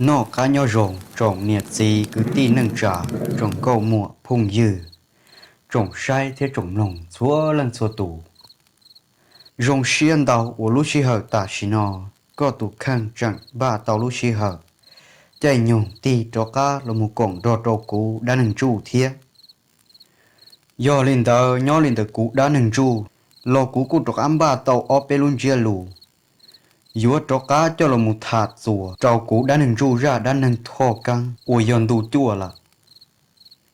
Noj qab nyob zoo tsoom niam txiv kwv tij neej tsa, tsoom nkauj muam phooj ywg, tsoom saib thiab tsoom mloog txhua leej txhua tus. Zoo siab ntau uas lub sij hawm tam sim no koj tus kheej tseem npaj tau lub sij hawm caij nyoog tig rov qab los mus koom nrog rau kuv dab neeg ntsuj thiab. Yog li ntawd nyob li ntawm kuv dab neeg ntsuj los kuv kuj rov qab npaj tau ob peb lub ntsiab lus yuav rov qab coj los mus tham txuas rau kuv dab neeg ntsuj zaj dab neeg Thoj Keeb uas yog ntu cuaj lawm.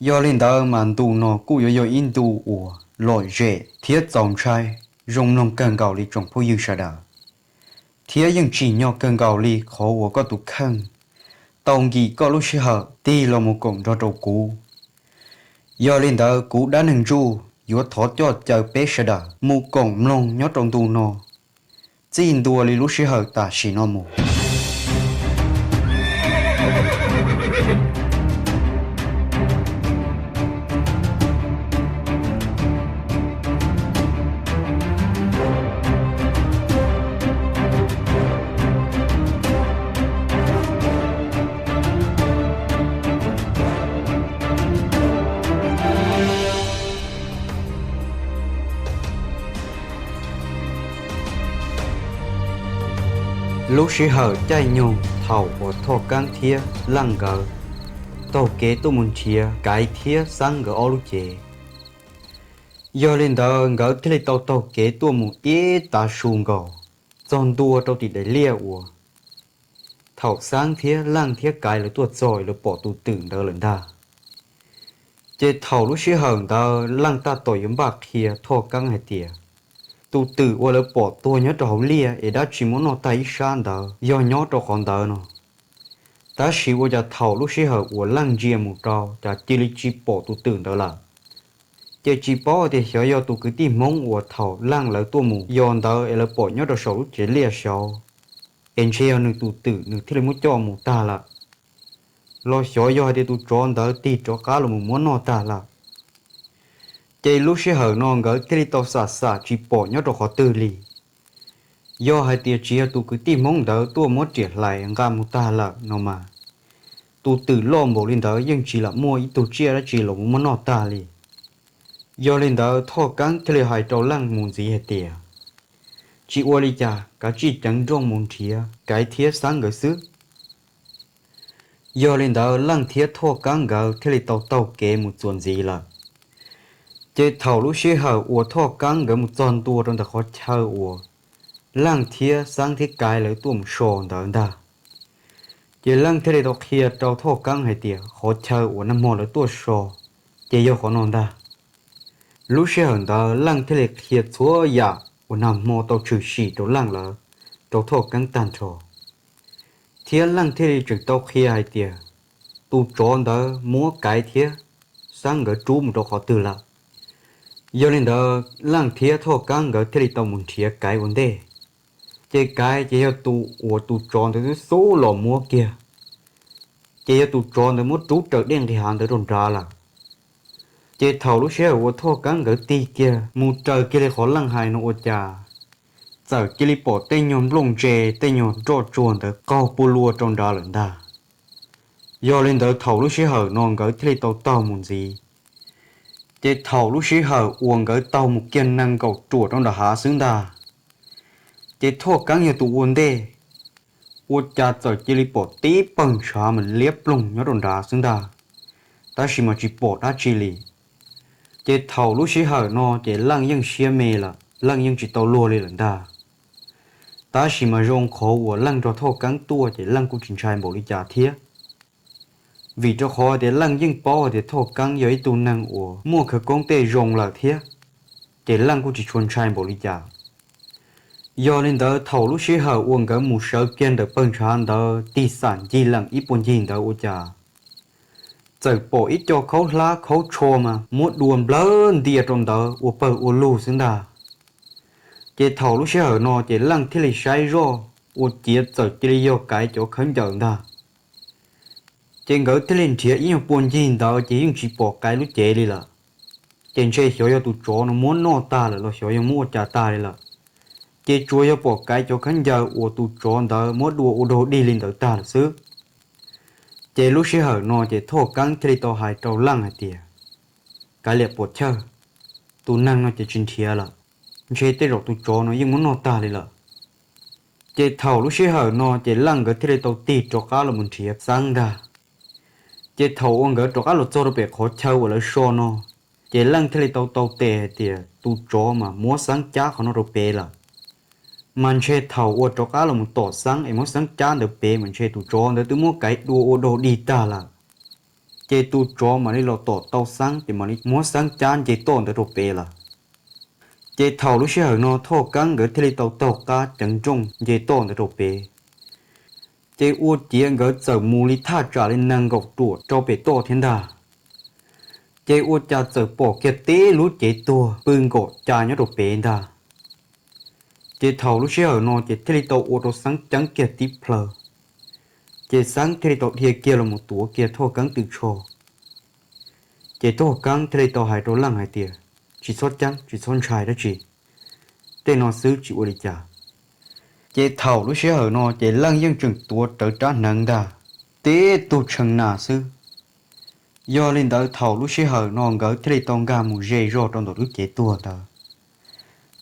Yog li ntawd mas ntu no kuj yuav yog ib ntu uas lom zem thiab txaus ntshai, zoo mloog kawg nkaus li tsoom phooj ywg sawv daws, thiab yeej tsim nyog kawg nkaus li qhov uas koj tus kheej tau nkim koj lub sij hawm tig los mus koom nrog rau kuv. Yog li ntawd kuv dab neeg ntsuj yuav thov coj caw peb sawv daws mus koom mloog nyob rau ntu no txij ntua li lub sij hawm tam sim no mus. Lub sij hawm caij nyoog thaum uas Thoj Keeb thiab Leej nkawd taug kev tuaj mus nrhiav Kaiv thiab Xeeb nkawd ob lub cev. Yog li ntawd nkawd thiaj li tau taug kev tuaj mus ib tav su nkaus, txog ntua rau tim daim liaj uas thaum Xeeb thiab Leej thiab Kaiv lawv tuaj txog lawv pom tus twm ntawd lawm ntag. Ces thaum lub sij hawm ntawd Leej tab tom yuav npaj qhia Thoj Keeb hais tias tus twm uas lawv pom tuag nyob rau hauv liaj es dab tsi muab noj tag ib sab ntawd yog nyob rau qhov ntawd no. Tab sis ua cas thaum lub sij hawm uas Leej ntsia mus rau cas cia li tsis pom tus twm ntawd lawm. Ces tsis paub tias xyov yog tus kwv tij Hmoob uas thaum Leej lawv tuaj mus yos ntawd es lawv pom nyob rau saum lub tsev liaj saud, es ntshe yog nws tus twm nws thiaj li muab coj mus tag lawm, los xyov yog hais tias tus tsov ntawd tig rov qab los mus muab noj tag lawm. Ces lub sij hawm no nkawd thiaj li tau xam xam tsis pom nyob rau qhov twg li. Yog hais tias tsis yog tus kwv tij Hmoob ntawd tuaj muab riam hlais nqa mus tag lawm no mas, tus twm loj npaum li ntawd yeej tsis lam muaj ib tug tsiaj dab tsi los mus muab noj tag li. Yog li ntawd Thoj Keeb thiaj li hais rau Leej mus ntxiv hais tias, tsis ua li cas, kav tsij ceev nrooj mus nrhiav Kaiv thiab Xeeb nkawd xwb. Yog li ntawd Leej thiab Thoj Keeb nkawd thiaj li tau taug kev mus txuas ntxiv lawm. Ces thaum lub sij hawm uas Thoj Keeb nkawd mus txog ntua rau ntawm qhov chaw uas Leej thiab Xeeb thiab Kaiv lawv tuaj mus so ntawd ntag, ces Leej thiaj li tau qhia rau Thoj Keeb hais tias qhov chaw uas nag hmo lawv tuaj so ces yog qhov no ntag. Lub sij hawm ntawd Leej thiaj li qhia txhua yam uas nag hmo tau tshwm sim rau Leej lawv rau Thoj Keeb tag nrho, thiab Leej thiaj li tseem tau qhia hais tias tus tsov ntawd muab Kaiv thiab Xeeb nkawd rub mus rau qhov twg lawm. Yog li ntawd Leej thiab Thoj Keeb nkawd thiaj li tau mus nrhiav Kaiv ua ntej. Ces Kaiv ces yog tus uas tus tsov ntawd xub xub los muab kiag, ces yog tus tsov ntawd muab rub raws dej nqis hav ntawd rau nrad lawm. Ces thaum lub sij hawm uas Thoj Keeb nkawd tig kiag mus raws kiag li qhov Leej hais no ua cas txawm cia li pom tej nyuag nplooj ntse tej nyuag nroj tsuag ntawd qaug pua lua rau nrad lawm ntag. Yog li ntawd thaum lub sij hawm no nkawd thiaj li tau taug mus ntxiv. Ces thaum lub sij hawm uas nkawd taug mus kiag nees nkaum ruam rau nram hav xwb ntag, ces Thoj Keeb yog tus ua ntej, ua cas txawm cia li pom tib pawg ntshav mas liab ploog nyob rau nrad xwb ntag, tab sis mas tsis pom dab tsi li. Ces thaum lub sij hawm no ces Leej yeej siab me lawm, Leej yeej tsis tau luag li lawm ntag. Tab sis mas zoo qhov uas Leej nrog Thoj Keeb tuaj ces Leej kuj tsis ntshai npaum li cas thiab. Vim rau qhov tias Leej yeej paub hais tias Thoj Keeb yog ib tug neeg uas muaj khawv koob tej zoo lawm thiab, ces Leej kuj tsis tshua ntshai npaum li cas. Yog li ntawd thaum lub sij hawm uas nkawd mus sawv kiag ntawm pawg ntshav ntawd tig xam ncig leem ib puag ncig ntawd ua cas txawm pom ib co khaub hlab khaub tsho mas muab dua nplawg ntia rau ntawd ua pawg ua lug xwb ntag. Ces thaum lub sij hawm no ces Leej thiaj li saib zoj ua ciav txawm cia li yog Kaiv cov khaub ncaws ntag. Ces nkawd thiaj li nrhiav ib nyuag puag ncig ntawd ces yeej tsis pom Kaiv lub cev li lawm. Ces ntshe xyov yog tus tsov no muab noj tag lawm los xyov yog muab ua cas tag li lawm. Ces tsuas yog pom Kaiv cov khaub ncaws uas tus tsov ntawd muab dua ua dog dig li ntawd tag lawm xwb. Ces lub sij hawm no ces Thoj Keeb thiaj li tau hais rau Leej hais tias, Kaiv liam puam chawj, tus neeg no ces tsis nrhiav lawm, ntshe tej zaum tus tsov no yeej muab noj tag li lawm. Ces thaum lub sij hawm no ces Leej nkawd thiaj li tau tig rov qab los mus nrhiav Xeeb ntag. Ces thaum uas nkawd rov qab los txog rau pem qhov chaw uas lawv so no, ces Leej thiaj li tau tau tes hais tias tus tsov mas muab Xeeb cab qhov no rau pem lawm. Mas ntshe thaum uas rov qab los mus tom Xeeb es muab Xeeb cab ntawd pem mas ntshe tus tsov ntawd twb muab Kaiv dua ua dog dig tag lawm. Ces tus tsov mam li los tom tau Xeeb ces mam li muab Xeeb cab nce toj ntawd rau pem lawm. Ces thaum lub sij hawm no Thoj Keeb nkawd thiaj li tau taug qab ceev nrooj nce toj ntawd rau pem. Ces ua ciav nkawd txawm mus li thaj tsam li nees nkaum ruam rau pem toj thiab ntag. Ces ua cas txawm pom kiag tib lub cev tuag pw nkaum cas nyob rau pem ntag. Ces thaum lub sij hawm no ces thiaj li tau ua rau Xeeb ceeb kiag tib plhaw. Ces Xeeb thiaj li tau dhia kiag los mus tuav kiag Thoj Keeb tw tsho. Ces Thoj Keeb thiaj li tau hais rau Leej hais tias, Tsis txhob ceeb, tsis txhob ntshai dab tsi. Tej no xwb tsis ua li cas. Ces thaum lub sij hawm no ces Leej yeej tseem tuav rawv rab hneev ntag, tib tug tshee nas xwb. Yog li ntawd thaum lub sij hawm no nkawd thiaj li tau nkag mus ze zog rau ntawm lub cev tuag ntawd.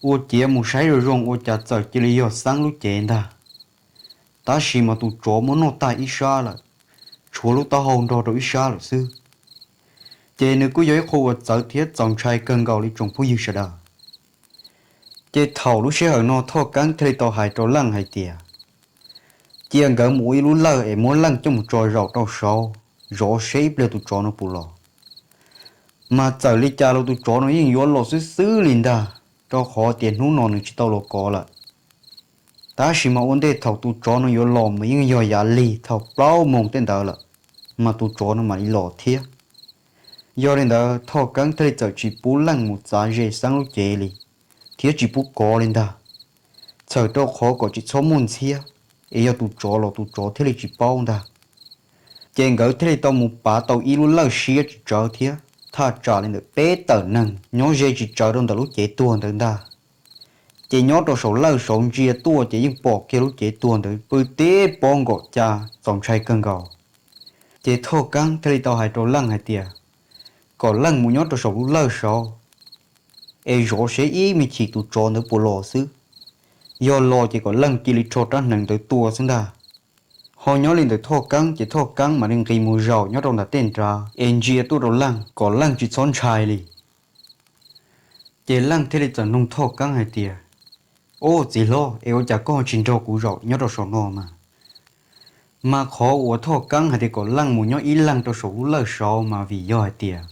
Ua ciav mus saib zoo zoo ua cas txawm cia li yog Xeeb lub cev ntag. Tab sis mas tus tsov muab noj tag ib sab lawm, tshuav lub taub hau nrog rau ib sab lawm xwb. Ces nws kuj yog ib qho uas txawv thiab txaus ntshai kawg nkaus li tsoom phooj ywg sawv daws. Ces thaum lub sij hawm no Thoj Keeb thiaj li tau hais rau Leej hais tias, Cia nkawd mus ua ib lub lawj es muab Leej coj mus tso zaum rau saud, zov seb ib pliag tus tsov no puas los. Mas txawm li cas los tus tsov no yeej yuav los xwb xwb li ntag, rau qhov tias hnub no nws tsis tau los kov lawm. Tab sis mas ua ntej thaum tus tsov no yuav los mas yeej yog yav lig thaum plaub moos tej ntawd lawm, mas tus tsov no mam li los thiab. Yog li ntawd Thoj Keeb thiaj li txawm tsis pub Leej mus txav ze Xeeb lub cev li, thiab tsis pub kov li ntag, txhawm rau qhov kom tsis txhob muaj ntxhiab, es yog tus tsov los tus tsov thiaj li tsis paub ntag. Ces nkawd thiaj li tau mus pav tau ib lub lawj siab tsis tsawv thiab, thaj tsam li ntawm peb tawm neeg nyob ze tsis tsawv rau ntawm lub cev tuag ntawd ntag. Ces nyob rau saum lawj saud ntsia tuaj ces yeej pom kiag lub cev tuag ntawd pw tib pob nkaum cas txaus ntshai kawg nkaus. Ces Thoj Keeb thiaj li tau hais rau Leej hais tias, Kom Leej mus nyob rau saum lub lawj saud, es zov seb ib me chim tus tsov ntawd puas los xwb. Yog los ces kom Leej cia li rho rab hneev ntawd tua xwb ntag. Ho nyob li ntawm Thoj Keeb ces Thoj Keeb mam li nqis mus zaum nyob rau ntawm tej nrad es ntsia tuaj rau Leej kom Leej tsis txhob ntshai li. Ces Leej thiaj li txawm nug Thoj Keeb hais tias, Ob txiv hlob, es ua cas koj tsis nrog kuv zaum nyob rau saum no mas? Mas qhov uas Thoj Keeb hais tias kom Leej mus nyob ib leeg rau saum lub lawj saud mas vim yog hais tias,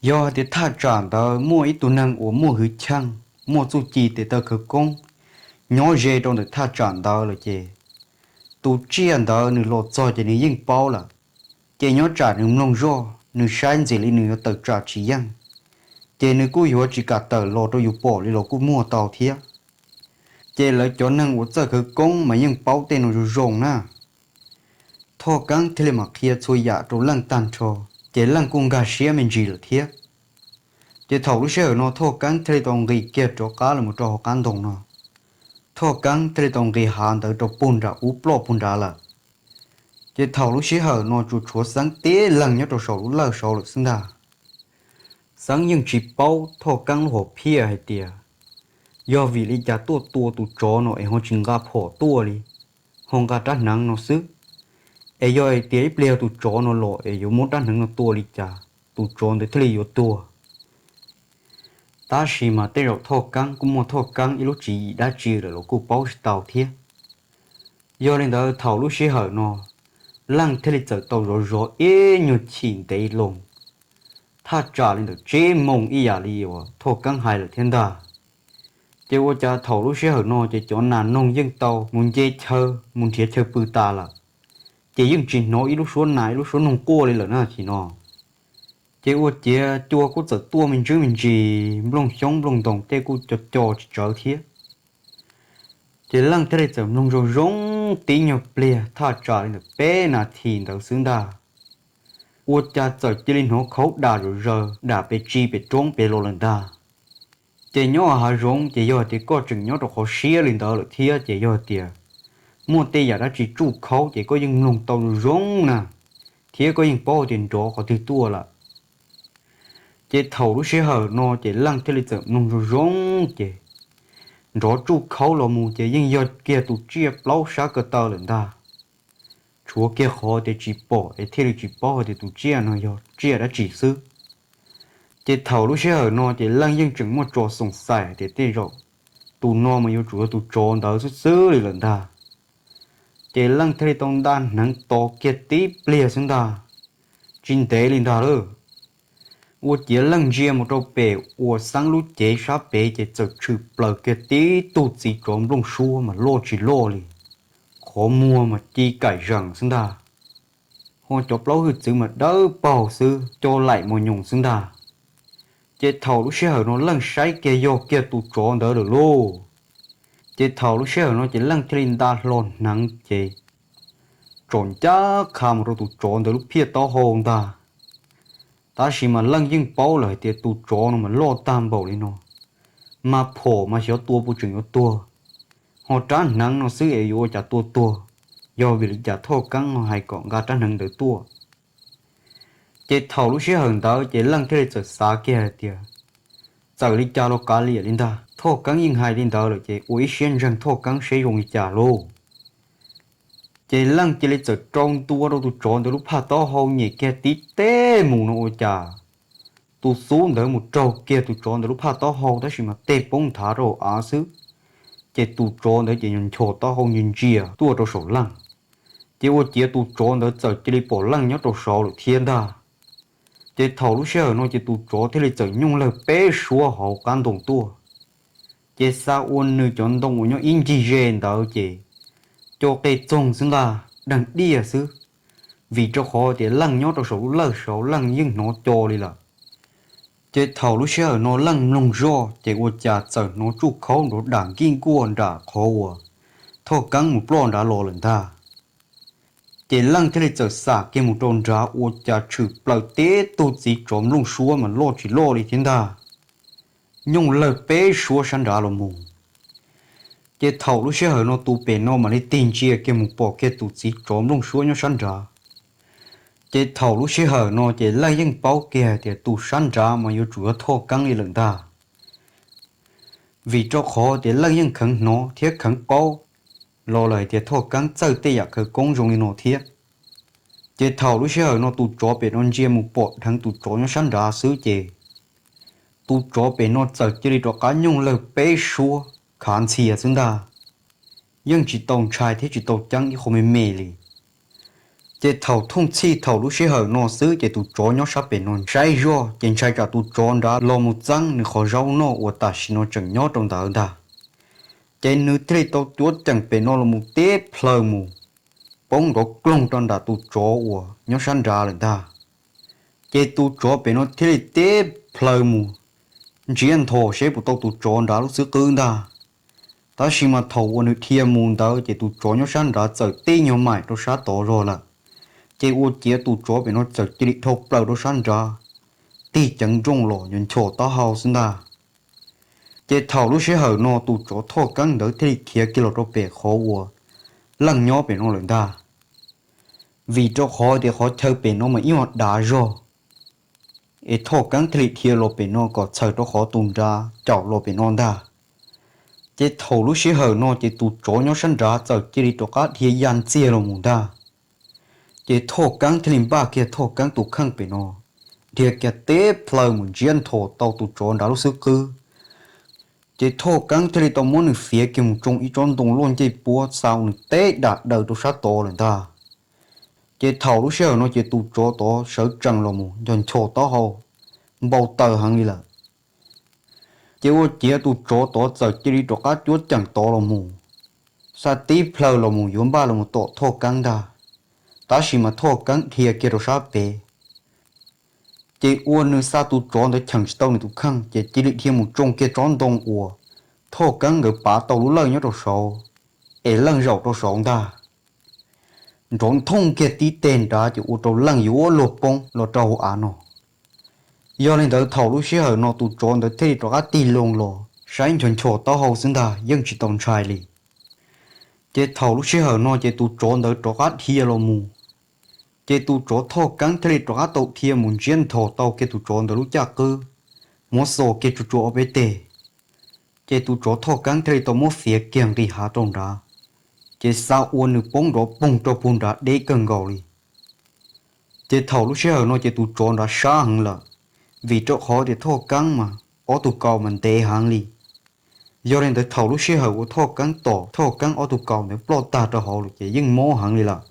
yog hais tias thaj tsam ntawd muaj ib tug neeg uas muaj hwj chim, muaj txuj ci tes taw khawv koob nyob ze rau ntawm thaj tsam ntawd lawm ces, tus tsiaj ntawd nws los txog ces nws yeej paub lawm. Ces nyob tsam nws mloog zoj, nws saib ntxim li nws yuav tawm tsam tsis yeej, ces nws kuj yuav tsis kam tawm los rau yus pom li los kuj muaj tau thiab. Ces lawv cov neeg uas txawj khawv koob mas yeej paub tej no zoo zoo na. Thoj Keeb thiaj li mam qhia txhua yam rau Leej tag nrho, ces Leej kuj nkag siab me ntsis lawm thiab. Ces thaum lub sij hawm no Thoj Keeb thiaj li tau nqis kiag rov qab los rau hauv qab ntoo no. Thoj Keeb thiaj li tau nqis hav ntawd rau puag nram ub ploj puag nrad lawm. Ces thaum lub sij hawm no tsuas tshuav Xeeb tib leeg nyob rau saum lub lawj saud lawm xwb ntag. Xeeb yeej tsis paub Thoj Keeb lub hom phiaj hais tias, yog vim li cas tuaj tua tus tsov no es ho tsis nqa phom tuaj li, ho nqa rab hneev no xwb. Es yog hais tias ib pliag tus tsov no los es yuav muab rab hneev no tua li cas, tus tsov ntawd thiaj li yuav tuag. Tab sis mas tej zaum Thoj Keeb kuj muaj Thoj Keeb ib lub tswv yim dab tsi lawm los kuj paub tsis tau thiab. Yog li ntawd thaum lub sij hawm no, Leej thiaj li txawm tau zov zov ib nyuag chim ntev loo, thaj tsam li ntawm tsib moos ib yam li uas Thoj Keeb hais lawm thiab ntag. Ces ua cas thaum lub sij hawm no ces cov nas noog yeej tau mus nce chaw mus nrhiav chaw pw tas lawm, ces yeej tsis hnov ib lub suab nas ib lub suab noog quaj li lawm na thaum no. Ces ua ciav cua kuj txawm tuaj me ntsis me ntsis, nplooj xyoob nplooj ntoos tej kuj co co tsis tsawv thiab. Ces Leej thiaj li txawm mloog zoo zoo tib nyuag pliag thaj tsam li ntawm peb nas this ntawd xwb ntag, ua cas txawm cia li hnov khaub dam zom zaws dam pem tsis pem roob pem los lawm ntag. Ces nyob hav zoov ces yog tias koj tseem nyob rau qhov siab li ntawd lawm thiab ces yog tias muaj tej yam dab tsi tsuj khaub ces koj yeej mloog tau zoo zoo na, thiab koj yeej paub tias nrov qhov twg tuaj lawm. Ces thaum lub sij hawm no ces Leej thiaj li txawm mloog zoo zoo ces nrov tsuj khaub los mus ces yeej yog kiag tus tsiaj plaub sab ko taw lawm ntag. Tshuav kiag qhov tias tsis pom es thiaj li tsis paub hais tias tus tsiaj no yog tsiaj dab tsi xwb. Ces thaum lub sij hawm no ces Leej yeej tseem muaj tso xoom xais hais tias tej zaum tus no mas yuav tsum yog tus tsov ntawd xwb xwb li lawm ntag. Ces Leej thiaj li tau nta hneev tos kiag tib pliag xwb ntag, tsis ntev li ntag lauj. Ua ciav Leej ntsia mus rau pem uas Xeeb lub cev sab pem ces txawm tshwm plaws kiag tib tug txiv tsov nplooj suab mas loj tsis loj li, qhov muag mas ci kaim zees xwb ntag, ho cov plaub hwj txwv mas dawb paug xwb co laim mos nyoos xwb ntag. Ces thaum lub sij hawm no Leej saib kiag yog kiag tus tsov ntawd lawm lauj. Ces thaum lub sij hawm no ces Leej thiaj li nta hlo hneev ces tsom ncaj qha mus rau tus tsov ntawd lub phiaj taub hau ntag. Tab sis mas Leej yeej paub lawm hais tias tus tsov no mas loj tag npaum li no, mas phom mas xyov tua puas tseem yuav tuag, ho rab hneev no xwb es yuav ua cas tua tuag, yog vim li cas Thoj Keeb ho hais kom nqa rab hneev ntawd tuaj. Ces thaum lub sij hawm ntawd ces Leej thiaj li txawm xav kiag hais tias txawm li cas los kav liam li ntag, Thoj Keeb yeej hais li ntawd lawm ces ua ib siab ntseeg Thoj Keeb seb zoo li cas lauj. Ces Leej cia li txawm rau ntua rau tus tsov ntawd lub phaj taub hau nyem kiag tib teg mus no ua cas tus xub ntawd mus raug kiag tus tsov ntawd lub phaj taub hau tab sis mas tej poob nthav rau hauv av xwb. Ces tus tsov ntawd ces nchos taub hau ntsia ntsia tuaj rau saum Leej. Ces ua ciav tus tsov ntawd txawm cia li pom Leej nyob rau saud lawm thiab ntag. Ces thaum lub sij hawm no ces tus tsov thiaj li txawm nyooj lawg peb suab hauv qab ntoo tuaj. Ces xa ua nws cov ntoo uas nyob ib ncig ze ntawd ces co qe txoog xwb ntag, deeg diaj xwb, vim rau qhov tias Leej nyob rau saum lub lawj saud Leej yeej hnov co li lawm. Ces thaum lub sij hawm no Leej mloog zoj ces ua cas txawm hnov tsuj khaub nrov dam nkij nkuaj nram qhov uas Thoj Keeb mus ploj nrad los lawm ntag. Ces Leej thiaj li txawm xam kiag mus rau nrad ua cas tshwm plaws tib tug txiv tsov nplooj suab mas loj tsis loj li thiab ntag, nyooj lawg peb suab sab nrad los mus. Ces thaum lub sij hawm no tus pem no mam li tig ntsia kiag mus pom kiag tus txiv tsov nplooj suab nyob sab nrad. Ces thaum lub sij hawm no ces Leej yeej paub kiag hais tias tus sab nrad mas yuav tsum yog Thoj Keeb li lawm ntag, vim rau qhov tias Leej yeej kheev hnov thiab kheev paub los lawm hais tias Thoj Keeb txawj tej yam khawv koob zoo li no thiab. Ces thaum lub sij hawm no tus tsov pem no ntsia mus pom dheev tus tsov nyob sab nrad xwb ces tus tsov pem no txawm cia li rov qab nyooj lawg peb suab khav ntxhias xwb ntag, yeej tsis tau ntshai thiab tsis tau ceeb ib qho me me li. Ces thaum thooj txhij thaum lub sij hawm no xwb ces tus tsov nyob sab pem no saib zoj ces ntshai tsam tus tsov nrad los mus txeeb nws qhov zaub noj uas tam sim no tseem nyob rau ntawd ntag. Ces nws thiaj li tau cuab ceem pem no los mus teb plhaw mus, poob nrov kloog rau nram tus tsov uas nyob sab nrad lawm ntag. Ces tus tsov pem no thiaj li teb plhaw mus ntsiav nthos seb puas tau tus tsov nrad lub xub qwb ntag. Tab sis mas thaum uas nws dhia mus ntawd ces tus tsov nyob sab nrad txawm tib nyuag maim rau sab tod zog lawm. Ces ua ciav tus tsov pem no txawm cia li dhau plaws rau sab nrad, tig ceev nrooj los nchos taub hau xwb ntag. Ces thaum lub sij hawm no tus tsov Thoj Keeb ntawd thiaj li khiav kiag los rau pem qhov uas Leej nyob pem no lawm ntag, vim rau qhov tias qhov chaw pem no mas ib yam dav zog, es Thoj Keeb thiaj li dhia los pem no kom txhaws rau qhov tus nrad caum los pem no ntag. Ces thaum lub sij hawm no ces tus tsov nyob sab nrad txawm cia li rov qab dhia ya ntxiag los mus ntag. Ces Thoj Keeb thiaj li npaj kiag Thoj Keeb tus kheej pem no, dhia kiag teb plhaw mus ntsiav nthos tau tus tsov nrad lub xub qwb. Ces Thoj Keeb thiaj li tau muab nws fiav kiag mus tsoo ib tsob ntoo loj ncej puab xa nws teb dam daws rau sab tod lawm ntag. Ces thaum lub sij hawm no ces tus tsov tod sawv tsees los mus nchos nchos taub hau, npau taws heev li lawm. Ces ua ciav tus tsov tod txawm cia li rov qab cuab ceem tod los mus, xa tib plhaw los mus yuav npaj los tom Thoj Keeb ntag. Tab sis mas Thoj Keeb dhia kiag rau sab pem, ces ua nws xa tus tsov ntawd cheem tsis tau nws tus kheej ces cia li dhia mus tsoo kiag tsob ntoo uas Thoj Keeb nkawd pav tau lub lawj nyob rau saud, es leej zaum rau saud ntag. Nrov nthooj kiag tib teg nrad ces ua rau leej yuav luag poob los rau hauv av no. Yog li ntawd thaum lub sij hawm no tus tsov ntawd thiaj li rov qab tig loo los saib nchos nchos taub hau xwb ntag, yeej tsis tau ntshai li. Ces thaum lub sij hawm no ces tus tsov ntawd rov qab dhia los mus, ces tus tsov Thoj Keeb thiaj li rov qab tau dhia mus ntsiab nthos tau kiag tus tsov ntawd lub caj qwb, muab xos kiag tsuag tsuag ob peb teg. Ces tus tsov Thoj Keeb thiaj li tau muab fiav kiag nqis hav rau nrad, ces xa ua nws poob nrov poog rau puag nrad deb kawg nkaus li. Ces thaum lub sij hawm no ces tus tsov nrad sab heev lawm, vim rau qhov tias Thoj Keeb mas ob tug kaus mas ntev heev li. Yog li ntawd thaum lub sij hawm uas Thoj Keeb tom Thoj Keeb ob tug kaus ntawd ploj tag rau hauv lawm ces yeej mob heev li lawm.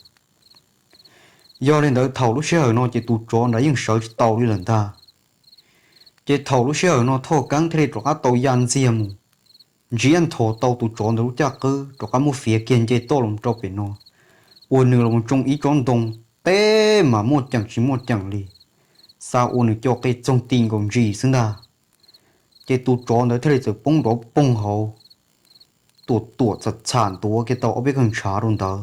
Yog li ntawd thaum lub sij hawm no ces tus tsov nrad yeej sawv tsis tau li lawm ntag. Ces thaum lub sij hawm no Thoj Keeb thiaj li rov qab tau ya ntxiag mus ntsiab nthos tau tus tsov ntawd lub caj qwb, rov qab muab fiav kiag nce toj los rau pem no, ua nws los tsoo ib tsob ntoo, teb mas muaj ceem tsis muaj ceem li, xa ua nws co qe txoog ti nkaus ntsis xwb ntag. Ces tus tsov ntawd thiaj li txawm poob nrov poog hauv, tuam tuam txham txham ntuav kiag tau ob peb kawg ntshav rau ntawd,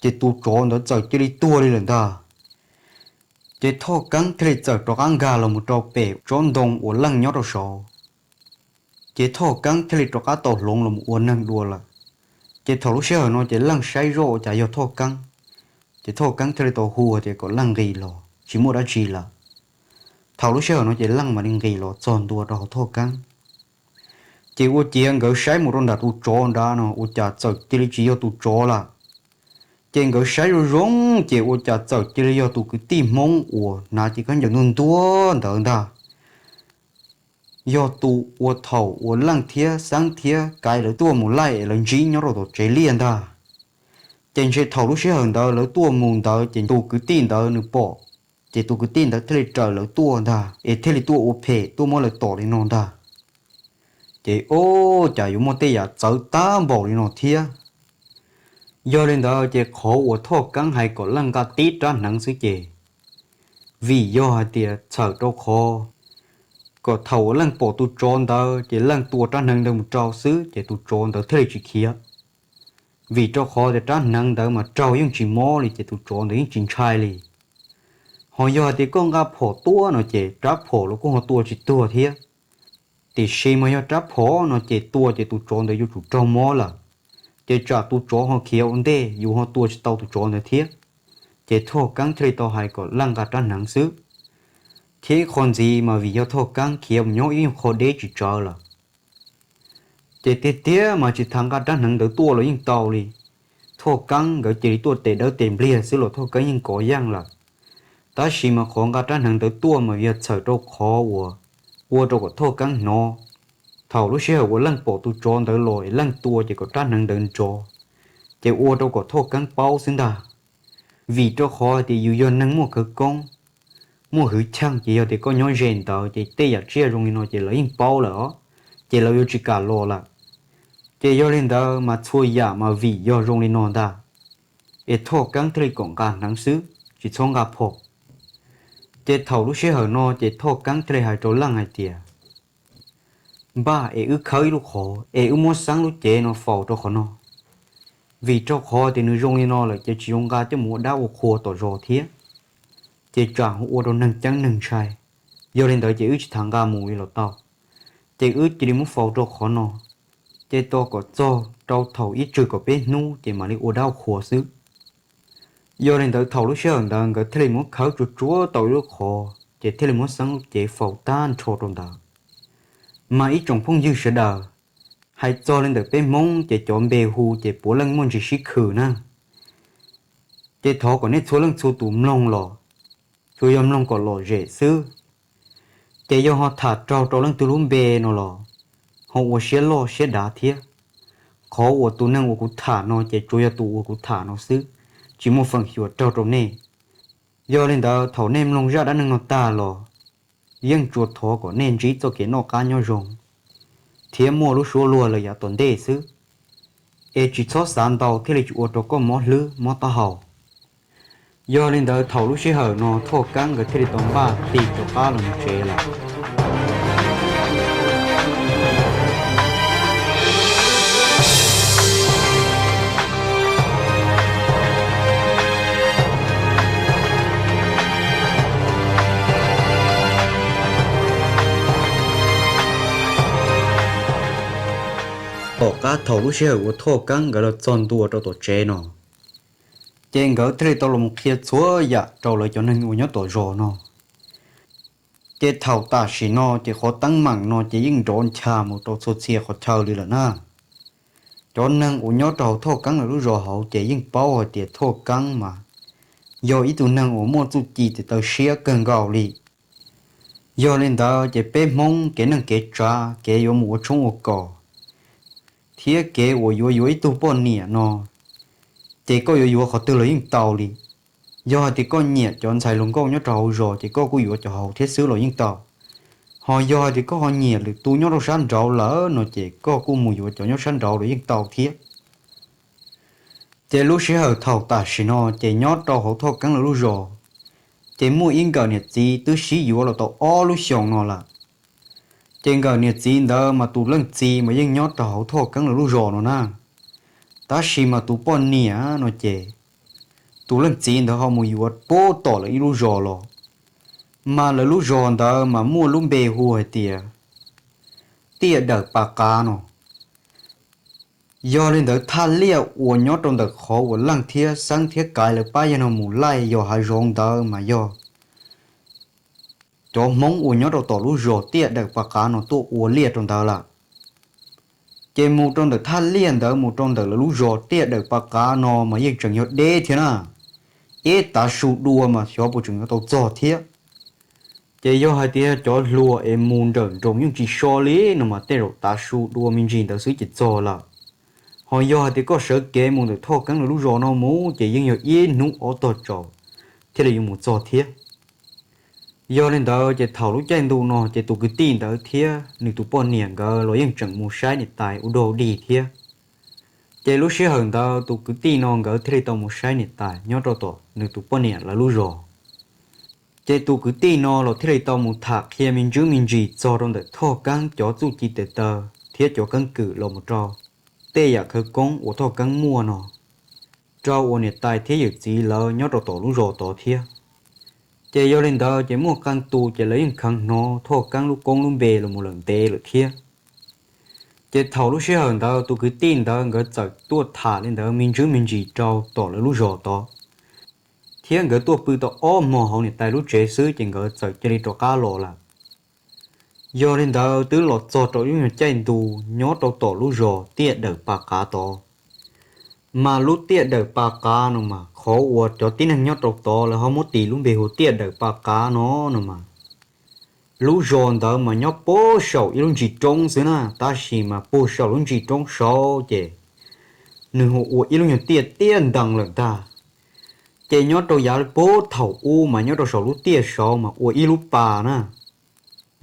ces tus tsov ntawd txawm cia li tuag li lawm ntag. Ces Thoj Keeb thiaj li txawm rov qab nkag los mus rau pem tsob ntoo uas Leej nyob rau saud. Ces Thoj Keeb thiaj li rov qab tau hloov los mus ua neeg dua lawm. Ces thaum lub sij hawm no ces Leej saib zoj ua cas yog Thoj Keeb, ces Thoj Keeb thiaj li tau hu tias kom Leej nqis los, tsis muaj dab tsi lawm. Thaum lub sij hawm no ces Leej mam li nqis los txog ntua rau hauv Thoj Keeb. Ces ua ciav nkawd saib mus rau nram tus tsov nrad no ua cas txawm cia li tsis yog tus tsov lawm. Ces nkawd saib zoo zoo ces ua cas txawm cia li yog tus kwv tij Hmoob uas hnav cev khaub ncaws ntuag ntuag ntawd ntag. Yog tus uas thaum uas Leej thiab Xeeb thiab Kaiv lawv tuaj mus laij es lawv ntsib nyob rau tom tsev liaj ntag. Ces ntshe thaum lub sij hawm ntawd lawv tuaj mus ntawd ces tus kwv tij ntawd nws pom, ces tus kwv tij ntawd thiaj li raws lawv tuaj ntag es thiaj li tuaj ua phem tuaj muab lawv tom li no ntag. Ces ua cas yuav muaj tej yam txawv tag npaum li no thiab. Yog li ntawd ces qhov uas Thoj Keeb hais kom Leej nqa tib rab hneev xwb ces, vim yog hais tias txhawm rau qhov kom thaum uas Leej pom tus tsov ntawd ces Leej tua rab hneev ntawd mus rau xwb ces tus tsov ntawd thiaj li tsis khiav. Vim rau qhov tias rab hneev ntawd mas raug yeej tsis mob li ces tus tsov ntawd yeej tsis ntshai li. Ho yog hais tias koj nqa phom tuaj no ces rab phom los kuj ho tua tsis tuag thiab. Tiam sis mas yog rab phom no ces tua ces tus tsov ntawd yuav tsum raug mob lawm, ces tsam tus tsov ho khiav ua ntej yus ho tua tsis tau tus tsov ntawd thiab. Ces Thoj Keeb thiaj li tau hais kom Leej nqa rab hneev xwb. Thiab ib qho ntxiv mas vim yog Thoj Keeb khiav mus nyob ib nyuag qho deb tsis tsawv lawm, ces tiag tiag mas tsis tas nqa rab hneev ntawd tuaj los yeej tau li. Thoj Keeb nkawd cia li tuaj tes dawb tes npliag xwb los Thoj Keeb yeej kov yeej lawm. Tab sis mas qhov nqa rab hneev ntawd tuaj mas yog txhawm rau qhov uas ua rau kom Thoj Keeb hnov. Thaum lub sij hawm uas Leej pom tus tsov ntawd los es Leej tua ces kom rab hneev ntawd nrov, ces ua rau kom Thoj Keeb paub xwb ntag. Vim rau qhov hais tias yus yog neeg muaj khawv koob, muaj hwv chim ces yog tias koj nyob ze ntawd ces tej yam tsiaj zoo li no ces lawv yeej paub lawm os, ces lawv yuav tsis kam los lawm. Ces yog li ntawd mas txhua yam mas vim yog zoo li no ntag, es Thoj Keeb thiaj li kom nqa hneev xwb, tsis txhob nqa phom. Ces thaum lub sij hawm no ces Thoj Keeb thiaj li hais rau Leej hais tias, npaj es wb khawb ib lub qhov es wb muab Xeeb lub cev no faus rau qhov no, vim rau qhov tias nws zoo li no lawm ces tsis zoo nqa coj mus ua dab ua qhua tom zos thiab, ces tsam ho ua rau neeg ceeb neeg ntshai. Yog li ntawd ces wb tsis tham nqa mus li los tau, ces wb cia li muab faus rau qhov no, ces tos kom txog rau thaum ib tsug kom peb hnub ces mam li ua dab ua qhua xwb. Yog li ntawd thaum lub sij hawm ntawd nkawd thiaj li muab khawb tsuag tsuag tau ib lub qhov ces thiaj li muab Xeeb lub cev faus tag nrho rau ntawd. Mas ib tsoom phooj ywg sawv daws, hais txog li ntawm peb Hmoob ces cov npe hu ces puav leej muaj ntsis sib khwm na, ces thov kom nej txhua leej txhua tus mloog los tsuas yog mloog kom lom zem xwb. Ces yog ho tham raug rau leej twg lub npe no los ho ua siab loj siab dav thiab. Qhov uas tus neeg uas kuv tham no ces tsuas yog tus uas kuv tham no xwb, tsis muaj feem xyuam raug rau nej. Yog li ntawd thaum nej mloog zaj dab neeg no tag los yeej tsuas thov kom nej ntsib txoj kev noj qab nyob zoo, thiab muaj lub suab luag lawm yav tom ntej xwb, es tsis txhob xav ntau thiaj li tsis ua rau koj mob hlwb mob taub hau. Yog li ntawd thaum lub sij hawm no Thoj Keeb nkawd thiaj li tau npaj hli rov qab los mus tsev lawm. Tom qab thaum lub sij hawm uas Thoj Keeb nkawd los txog ntua rau tom tsev no, ces nkawd thiaj li tau los qhia txhua yam rau lawv cov neeg uas nyob tom zos no. Ces thaum tam sim no ces qhov teeb meem no ces yeej nrov ncha mus rau txhua txhia qhov chaw li lawm na. Cov neeg uas nyob rau hauv Thoj Keeb lawv lub zos hauv ces yeej paub hais tias Thoj Keeb mas yog ib tug neeg uas muaj txuj ci tes taw siab kawg nkaus li. Yog li ntawd ces peb Hmoob kev neej kev tsav, kev yuav mus ua tshoob ua kos, thiab kev uas yuav yuav ib tug poj niam no, ces koj yuav yuav qhov twg los yeej tau li. Yog hais tias koj nyiam cov ntxhais hluas nkauj nyob rau hauv zos ces koj kuj yuav cov hauv thiab xwb los yeej tau. Ho yog hais tias koj ho nyiam lwm tus nyob rau sab nraud lawm no ces koj kuj mus yuav cov nyob sab nraud los yeej tau thiab. Ces lub sij hawm thaum tam sim no ces nyob rau hauv Thoj Keeb lawv lub zos, ces muaj ib nkawm niam txiv twb sib yuav los tau ob lub xyoos no lawm. Ces nkawm niam txiv ntawd mas tus leej txiv mas yeej nyob rau hauv Thoj Keeb lawv lub zos no na. Tab sis mas tus poj niam no ces tus leej txiv ntawd ho mus yuav puag tom lawv ib lub zos los. Mas lawv lub zos ntawd mas muaj lub npe hu hais tias Tiaj Dawm Pa Qav no. Yog li ntawd thaj liaj uas nyob rau ntawm qhov uas Leej thiab Xeeb thiab Kaiv lawv pab yawg no mus laij yos hav zoov ntawd mas yog cov Hmoob uas nyob rau tom lub zos Tiaj Dawm Pa Qav no tuaj ua liaj rau ntawd lawm. Ces mus rau ntawm thaj liaj ntawd mus rau ntawm lawv lub zos Tiaj Dawm Pa Qav no mas yeej tseem yog deb thiab na. Ib tav su dua mas xyov puas tseem yuav tau txog thiab. Ces yog hais tias cov hluas es mus nrawm nroos yeej tsis so li no mas tej zaum tav su dua me ntsis ntawd xwb ces txog lawm. Ho yog hais tias koj sawv kev mus ntawm Thoj Keeb lawv lub zos no mus ces yeej yog ib hnub ob tog tsaus thiaj li yuav mus txog thiab. Yog li ntawd ces thaum lub caij ntuj no ces tus kwv tij ntawd thiab nws tus poj niam nkawd los yeej tseem mus saib niam tais ua dog dig thiab. Ces lub sij hawm ntawd tus kwv tij no nkawd thiaj li tau mus saib niam tais nyob rau tom nws tus poj niam lawv lub zos. Ces tus kwv tij no los thiaj li tau mus tham qhia me ntsis me ntsis txog rau ntawm Thoj Keeb cov txuj ci tes taw thiab cov keeb kwm los mus rau tej yam khawv koob uas Thoj Keeb muaj no rau uas niam tais thiab yawm txiv lawv nyob rau tom lub zos tod thiab. Ces yog li ntawd ces muaj qee tus ces lawv yeej kheev hnov Thoj Keeb lub koob lub npe los mus lawm ntev lawm thiab. Ces thaum lub sij hawm ntawd tus kwv tij ntawd nkawd txawm tuaj tham li ntawd me ntsis me ntsis rau tom lawv lub zos tod, thiab nkawd tuaj pw tau ob hmo hauv niam tais lub tsev xwb ces nkawd txawm cia li rov qab los lawm. Yog li ntawd twb los txog rau ib lub nyuag caij ntu nyob rau tom lub zos Tiaj Dawm Pa Qav tod. Mas lub Tiaj Dawm Pa Qav no mas qhov uas cov tib neeg nyob rau tod lawv ho muab tis lub npe hu Tiaj Dawm Pa Qav no no mas, lub zos ntawd mas nyob puag saum ib lub ntsis roob xwb na, tab sis mas puag saum lub ntsis roob saud ces nws hu ua ib lub nyuag tiaj tiaj ntees lawm ntag. Ces nyob rau yav puag thaum ub mas nyob rau saum lub tiaj saud mas ua ib lub pas na.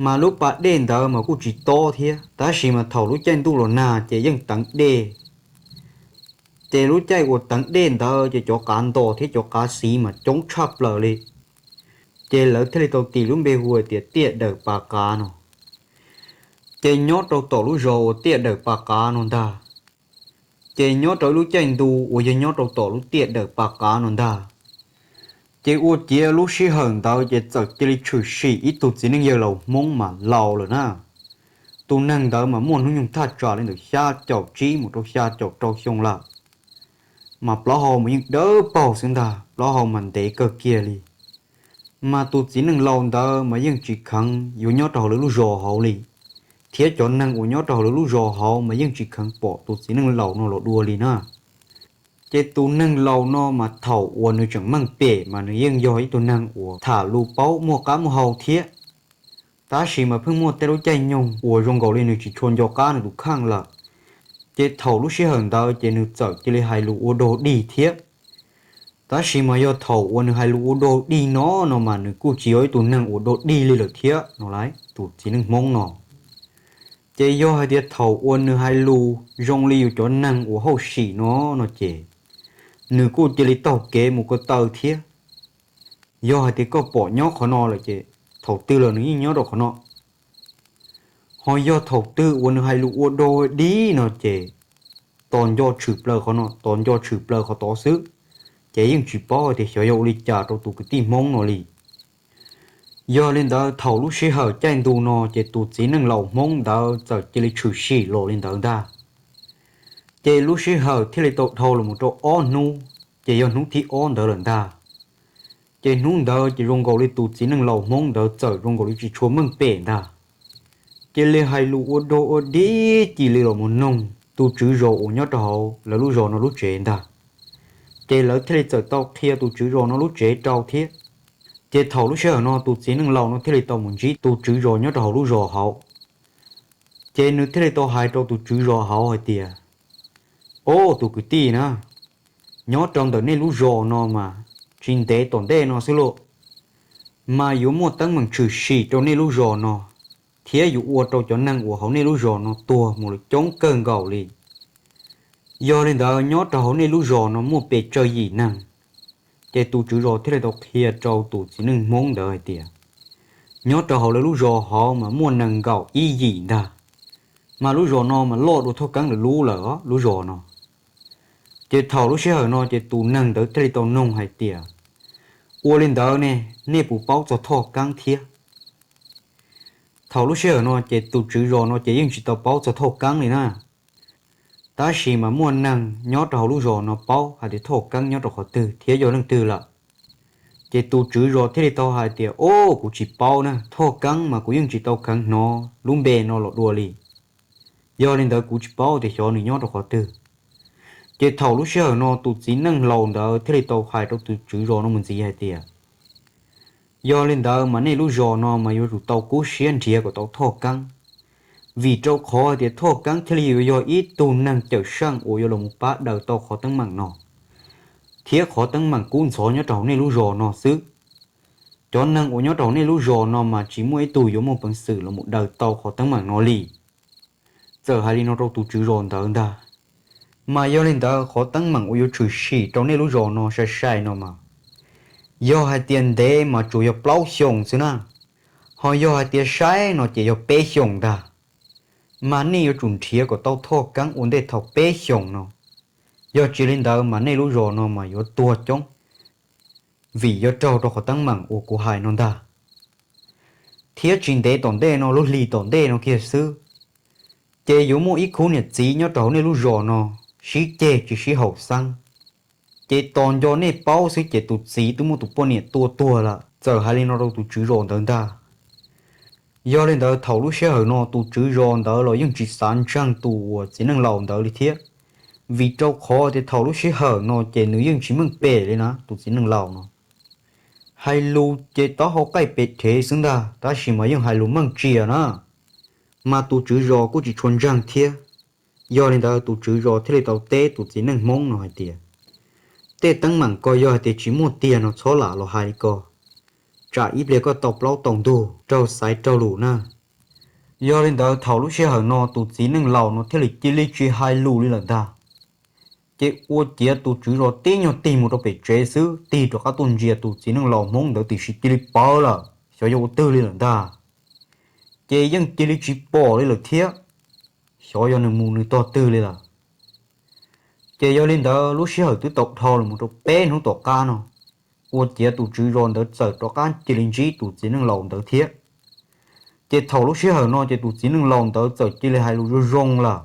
Mas lub pas dej ntawd mas kuj tsis tob thiab, tab sis mas thaum lub caij ntuj los nag ces yeej teev dej. Ces lub caij uas teev dej ntawd ces cov qav ntos thiab cov qav xiv mas coob tshaj plaws li. Ces lawv thiaj li tau tis lub npe hu tias Tiaj Dawm Pa Qav no. Ces nyob rau tom lub zos uas Tiaj Dawm Pa Qav no ntag, ces nyob rau ib lub caij ntu uas yog nyob rau tom lub Tiaj Dawm Pa Qav no ntag, ces ua ciav lub sij hawm ntawd ces txawm cia li tshwm sim ib tug txiv neej yawg laus Hmoob mas laus lawm na. Tus neeg ntawd mas muaj hnub nyoog thaj tsam li ntawm xya caum tsib mus rau xya caum rau xyoo lawm. Mas plaub hau mas yeej dawb paug xwb ntag, plaub hau mas ntev kawg kiag li. Mas tus txiv neej laus ntawd mas yeej tsis kheev yuav nyob rau hauv lawv lub zos hauv li, thiab cov neeg uas nyob rau hauv lawv lub zos hauv mas yeej tsis kheev pom tus txiv neej laus no los dua li na. Ces tus neeg laus no mas thaum uas nws tseem meej pem mas nws yeej yog ib tug neeg uas tham lus paub muaj qab muaj hau thiab. Tab sis mas pheej muaj tej lub caij nyoog uas zoo nkaus li nws tsis tshua nco qab nws tus kheej lawm. Ces thaum lub sij hawm ntawd ces nws txawm cia li hais lus ua dog dig thiab. Tab sis mas yog thaum uas nws hais lus ua dog dig no no mas nws kuj tsis yog ib tug neeg uas dog dig li lawm thiab no lauj, tus txiv neej Hmoob no. Ces yog hais tias thaum uas nws hais lus zoo li yus cov neeg uas hauj sim no no ces nws kuj cia li taug kev mus ko taw thiab. Yog hais tias koj pom nyob qhov no lawm ces thaum twg los nws yeej nyob rau qhov no. Ho yog thaum twg uas nws hais lus ua dog ua dig no ces tos nco tshwm plaws qhov no, tos nco tshwm plaws qhov tod xwb, ces yeej tsis paub hais tias xyov yog ua li cas rau tus kwv tij Hmoob no li. Yog li ntawd thaum lub sij hawm caij ntu no ces tus txiv neej laus Hmoob ntawd txawm cia li tshwm sim los li ntawd ntag. Ces lub sij hawm thiaj li tau dhau los mus rau ob hnub, ces yog hnub thib ob ntawd lawm ntag. Ces hnub ntawd ces zoo nkaus li tus txiv neej laus Hmoob ntawd txawm zoo nkaus li tsis tshua meej pem ntag. Cia li hais lus ua dog ua dig cia li los mus noog tus tswv zos uas nyob rau hauv lawv lub zos no lub tsev ntag. Ces lawv thiaj li txawm tau qhia tus tswv zos no lub tsev rau thiab. Ces thaum lub sij hawm no tus txiv neej laus no thiaj li tau mus ntsib tus tswv zos nyob rau hauv lub zos hauv. Ces nws thiaj li tau hais rau tus tswv zos hauv hais tias, Au, tus kwv tij na, nyob rau ntawm nej lub zos no mas tsis ntev tom ntej no xwb lauj, mas yuav muaj teeb meem tshwm sim rau nej lub zos no, thiab yuav ua rau cov neeg uas hauv nej lub zos no tuag mus lawm coob kawg nkaus li. Yog li ntawd nyob rau hauv nej lub zos no muaj pes tsawg yim neeg? Ces tus tswv zos thiaj li tau qhia rau tus txiv neej Hmoob ntawd hais tias, Nyob rau hauv lawv lub zos hauv mas muaj nees nkaum ib yim ntag, mas lub zos no mas loj dua Thoj Keeb lawv lub lawm os lub zos no. Ces thaum lub sij hawm no ces tus neeg ntawd thiaj li tau noog hais tias, Ua li ntawd ne, nej puas paub txog Thoj Keeb thiab? Thaum lub sij hawm no ces tus tswv zos no ces yeej tsis tau paub txog Thoj Keeb li na. Tab sis mas muaj neeg nyob rau hauv lub zos no paub hais tias Thoj Keeb nyob rau qhov twg thiab yog leej twg lawm. Ces tus tswv zos thiaj li tau hais tias, Au, kuv tsis paub na, Thoj Keeb mas kuv yeej tsis tau kheev hnov lub npe no los dua li. Yog li ntawd kuv tsis paub tias xyov nws nyob rau qhov twg. Ces thaum lub sij hawm no tus txiv neej laus ntawd thiaj li tau hais rau tus tswv zos no mus ntxiv hais tias, Yog li ntawd mas nej lub zos no mas yuav tsum tau kub siab nrhiav kom tau Thoj Keeb, vim rau qhov hais tias Thoj Keeb thiaj li yuav yog ib tug neeg cawm seej uas yuav los mus pab daws tau qhov teeb meem no, thiab qhov teeb meem kub ntxhov nyob rau hauv nej lub zos no xwb. Cov neeg uas nyob rau hauv nej lub zos no mas tsis muaj ib tug yuav muaj peev xwm los mus daws tau qhov teeb meem no li. Txawm hais li no rau tus tswv zos ntawd ntag. Mas yog li ntawd qhov teeb meem uas yuav tshwm sim rau nej lub zos no sai sai no mas, yog hais tias ntev mas tsuas yog plaub xyoos xwb na, ho yog hais tias sai no ces yog peb xyoos ntag. Mas nej yuav tsum nrhiav kom tau Thoj Keeb ua ntej thaum peb xyoos no, yog tsis li ntawd mas nej lub zos no mas yuav tuag coob, vim yuav raug rau qhov teeb meem uas kuv hais no ntag. Thiab tsis ntev tom ntej no, lub hlis tom ntej no kiag xwb, ces yuav muaj ib khub niam txiv nyob rau hauv nej lub zos no sib ceg tsis sib haum xeeb. Ces tos nco nej paub xwb ces tus txiv twb muab tus poj niam tua tuag lawm. Txawm hais li no rau tus tswv zos ntawd ntag. Yog li ntawd thaum lub sij hawm no tus tswv zos ntawd los yeej tsis xav ntseeg tus uas txiv neej laus ntawd li thiab, vim rau qhov tias thaum lub sij hawm no ces nws yeej tsis meej pem li na, tus txiv neej laus no hais lus ces taub hau qaij pem rhev xwb ntag, tab sis mas yeej hais lus meej tsias na, mas tus tswv zos kuj tsis tshua ntseeg thiab. Yog li ntawd tus tswv zos thiaj li tau teb tus txiv neej Hmoob no hais tias, Tej teeb meem ko yog hais tias tsis muaj tiag no txhob lam los hais li ko, tsam ib pliag koj tau plaub tau ntug raug xaiv raug lus na. Yog li ntawd thaum lub sij hawm no tus txiv neej laus no thiaj li cia li tsis hais lus li lawm ntag. Ces ua ciav tus tswv zos tib nyuag tig mus rau pem tsev xwb, tig rov qab tuaj ntsia tus txiv neej laus Hmoob ntawd tiam sis cia li pawv lawm, xyov yog ua twg li lawm ntag. Ces yeej cia li tsis pom li lawm thiab, xyov yog nws mus nws tog twg li lawm. Ces yog li ntawd lub sij hawm twb tau dhau los mus rau peb hnub tom qab no, ua ciav tus tswv zos ntawd txawm rov qab cia li ntsib tus txiv neej laus ntawd thiab. Ces thaum lub sij hawm no ces tus txiv neej laus ntawd txawm cia li hais lus zoo zoo lawm,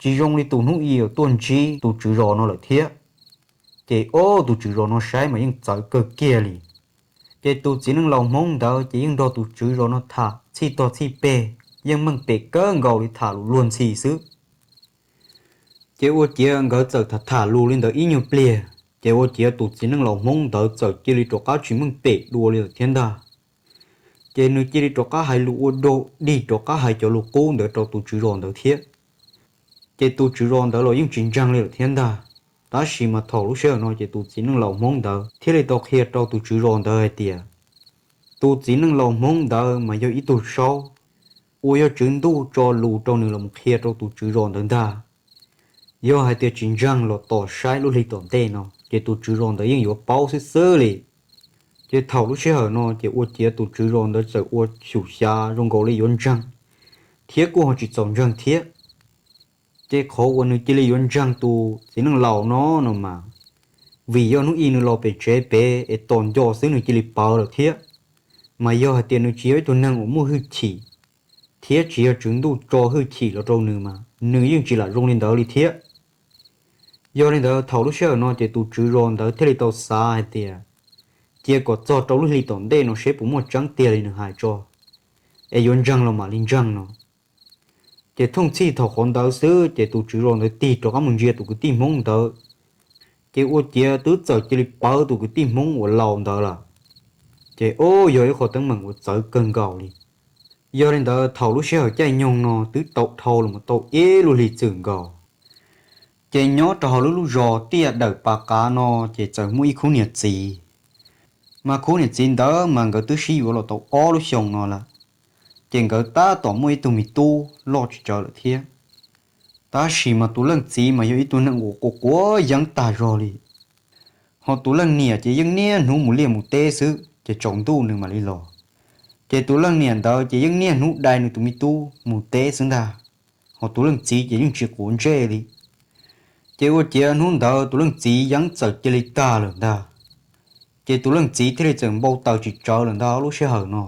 tsis zoo li tus hnub i uas tuaj ntsib tus tswv zos no lawm thiab. Ces ob tus tswv zos no saib mas yeej txawv kawg kiag li. Ces tus txiv neej laus Hmoob ntawd ces yeej nrog tus tswv zos no tham txhij tog txhij peg, yeej meej pem kawg nkaus li, tham lus luag ntxhi xwb. Ces ua ciav nkawd txawm tham tham lus li ntawd ib nyuag pliag, ces ua ciav tus txiv neej laus Hmoob ntawd txawm cia li rov qab tsis meej pem dua li lawm thiab ntag. Ces nws cia li rov qab hais lus ua dog dig rov qab hais cov lus qub ntawd rau tus tswv zos ntawd thiab. Ces tus tswv zos ntawd los yeej tsis ntseeg li lawm thiab ntag. Tab sis mas thaum lub sij hawm no ces tus txiv neej laus Hmoob ntawd thiaj li tau qhia rau tus tswv zos ntawd hais tias, tus txiv neej laus Hmoob ntawd mas yog ib tug saub, uas yog tswv ntuj tso lus rau nws los qhia rau tus tswv zos ntawd ntag. Yog hais tias tsis ntseeg los tos saib lub hli tom ntej no ces tus tswv zos ntawd yeej yuav paub xwb xwb li. Ces thaum lub sij hawm no ces ua ciav tus tswv zos ntawd txawm ua xyum xyav zoo nkaus li yuav ntseeg, thiab kuj ho tsis txaus ntseeg thiab. Ces qhov uas nws cia li yuav ntseeg tus txiv neej laus no no mas, vim yog hnub ib nws los pem tsev pem es tos nco xwb nws cia li pawv lawm thiab. Mas yog hais tias nws tsis yog ib tug neeg uas muaj hwj chim, thiab tsis yog tswv ntuj tso hwj chim los rau nws mas nws yeej tsis lam zoo li ntawd li thiab. Yog li ntawd thaum lub sij hawm no ces tus tswv zos ntawd thiaj li tau xav hais tias, cia kom txog rau lub hli tom ntej no seb puas muaj tseeb tiag li nws hais tso, es yuav ntseeg los mam li ntseeg no. Ces thooj txhij thaum qhov ntawd xwb ces tus tswv zos ntawd tig rov qab mus ntsia tus kwv tij Hmoob ntawd, ces ua ciav twb txawm cia li pawv tus kwv tij Hmoob uas laus ntawd lawm. Ces o, yog ib qho teeb meem uas txawv kawg nkaus li. Yog li ntawd thaum lub sij hawm caij nyoog no twb tau dhau los tau ib lub hlis txwm nkaus, ces nyob rau hauv lub lub zos tiaj dawm pas qav no ces txawm muaj ib khub niam txiv. Mas khub niam txiv ntawd mas nkawd twb sib yuav los tau ob lub xyoo no lawm, ces nkawd tab tom muaj ib tug me tub loj tsis tsawg lawm thiab. Tab sis mas tus leej txiv mas yog ib tug neeg uas quav quav yeeb tag zog li. Ho tus leej niam ces yeej niaj hnub mus liaj mus teb xwb ces tsaus ntuj nws mam li los. Ces tus leej niam ntawd ces yeej niaj hnub dai nws tus me tub mus teb xwb ntag. Ho tus leej txiv ces yeej tsis quav ntsej li. Ces ua ciav hnub ntawd tus leej txiv yeeb txawm cia li tag lawm ntag. Ces tus leej txiv thiaj li txawm npau taws tsis tsawg lawm ntag lub sij hawm no.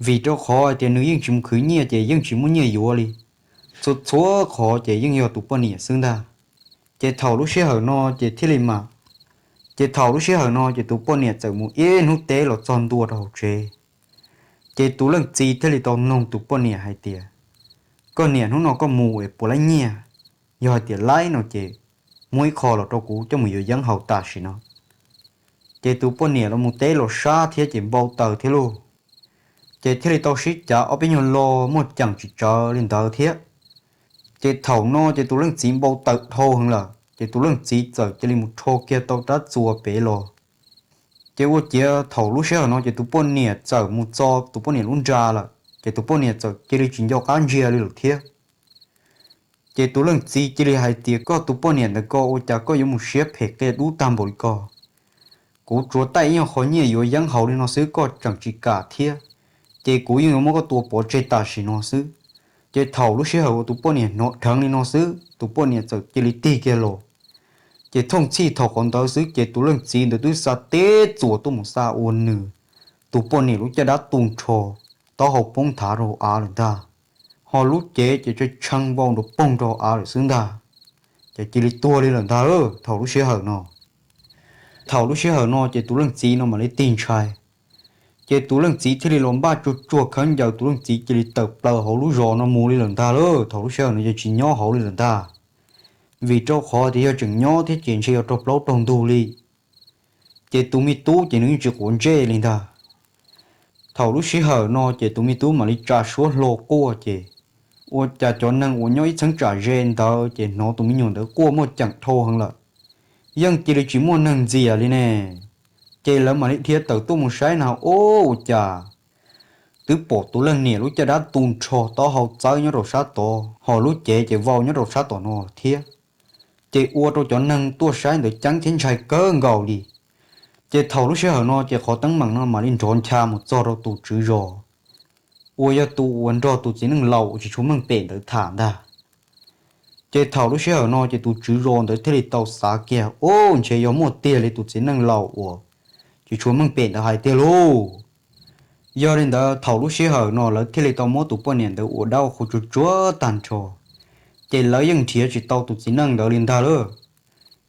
Vim rau qhov hais tias nws yeej tsis mus khwv nyiaj ces yeej tsis muaj nyiaj yuav li. Txhua txhua qhov ces yeej yog tus poj niam xwb ntag. Ces thaum lub sij hawm no ces thiaj li mas, ces thaum lub sij hawm no ces tus poj niam txawm mus ib hnub teb los txog ntua rau hauv tsev. Ces tus leej txiv thiaj li tau noog tus poj niam hais tias, koj niam, hnub no koj mus es puas laib nyiaj? Yog hais tias laib no ces muab ib qho los rau kuv coj mus yuav yeeb haus tam sim no. Ces tus poj niam los mus teb los sab thiab ces npau taws thiab lauj. Ces thiaj li tau sib cav ob peb nyuag lo muaj ceem tsis tsawg li ntawd thiab. Ces thaum no ces tus leej txiv npau taws dhau heev lawm ces tus leej txiv txawm cia li mus rho kiag tau rab txuas pem los. Ces ua ciav thaum lub sij hawm no ces tus poj niam txawm mus txo tus poj niam lub nra lawm ces tus poj niam txawm cia li tsis nco qab ntsia li lawm thiab. Ces tus leej txiv cia li hais tias, koj tus poj niam ntawd ko, ua cas koj yuav mus siab phem qia dub tag npaum li ko? Kuv tsuas taij ib nyuag qho nyiaj yuav yeeb haus li no xwb koj tseem tsis kam thiab, ces kuv yeej yuav muab koj tua pov tseg tam sim no xwb. Ces thaum lub sij hawm uas tus poj niam hnov dheev li no xwb tus poj niam txawm cia li tig kiag los. Ces thooj txhij thaum qhov ntawd xwb ces tus leej txiv ntawd twb xa teb txuas tuaj mus xa ua nws tus poj niam lub caj dab tu nrho, taub hau poob nthav rau hauv av lawm ntag. Ho lub cev ces tshee vau nrov poog rau hauv av lawm xwb ntag. Ces cia li tuag li lawm ntag thaum lub sij hawm no. Thaum lub sij hawm no ces tus leej txiv no mam li tig ntshai. Ces tus leej txiv thiaj li los npaj tsuag tsuag khaub ncaws, tus leej txiv cia li tawm plaws hauv lub zos no mus li lawm ntag lauj. Thaum lub sij hawm no ces tsis nyob hauv li lawm ntag, vim rau qhov tias yog tseem nyob thiab ces ntshe yuav raug plaub raug ntug li. Ces tus me tub ces nws yeej tsis quav ntsej li ntag. Thaum lub sij hawm no ces tus me tub mam li tsa suab hlo quaj ces ua cas cov neeg uas nyob ib txheeb tsam ze ntawd ces hnov tus me nyuam ntawd quaj muaj ceem dhau heev lawm, yeej cia li tsis muaj neeg ntxias li ne. Ces lawv mam li dhia tawm tuaj mus saib na, ua cas twb pom tus leej niam lub caj dab tu nrho, taub hau txawb nyob rau sab tod, ho lub cev ces vau nyob rau sab tom no thiab. Ces ua rau cov neeg tuaj saib ntawd ceeb thiab ntshai kawg nkaus li. Ces thaum lub sij hawm no ces qhov teeb meem no mam li nrov ncha mus txog rau tus tswv zos, uas yog tus uas nrog tus txiv neej laus uas tsis tshua meej pem ntawd tham ntag. Ces thaum lub sij hawm no ces tus tswv zos ntawd thiaj li tau xav kiag, ub, ntshe yog muaj tiag li tus txiv neej laus uas tsis tshua meej pem ntawd hais tiag lauj. Yog li ntawd thaum lub sij hawm no lawv thiaj li tau muab tus poj niam ntawd ua dab ua qhua tsuag tsuag tag nrho, ces lawv yeej nrhiav tsis tau tus txiv neej ntawd li ntag lauj.